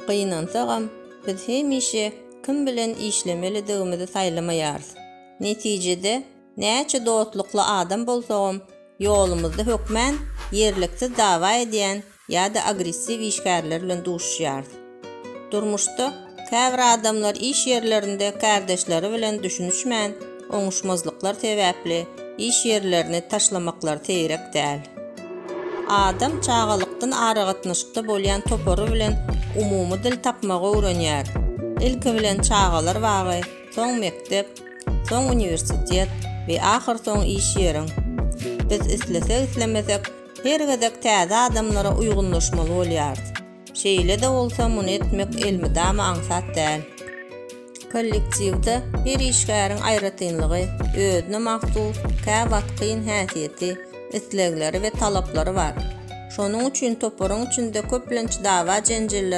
Gynansagam, biz hemişe kim bilen işlemelidigimizi saýlamaýarys. Netijede, näçe dostlukly adam bolsagam, ýolumyzda hökmän ýerliksiz dawa edýän ýa-da agressiw işgärler bilen duşuşýarys. Durmuşda käbir adamlar iş ýerlerinde kärdeşleri bilen düşünişmän, oňuşmazlyklar sebäpli iş ýerlerini taşlamaklary seýrek däl. Adam çagalykdan aragatnaşykda bolýan topary bilen umumy dil tapmagy öwrenýär. Ilki bilen çagalar bagy, soň mekdep, soň uniwersitet we ahyrsoňy iş ýeriň. Biz islesek-islemesek her gezek täze adamlara uýgunlaşmaly bolýarys. Şeýle-de bolsa muny etmek elmydama aňsat däl. Kollektiwde her işgäriň aýratynlygy, özüne mahsus, käwagt kyn häsiýeti, islegleri we talaplary bar. Şonuň üçin toparyň içinde köplenç dawa-jenjeller.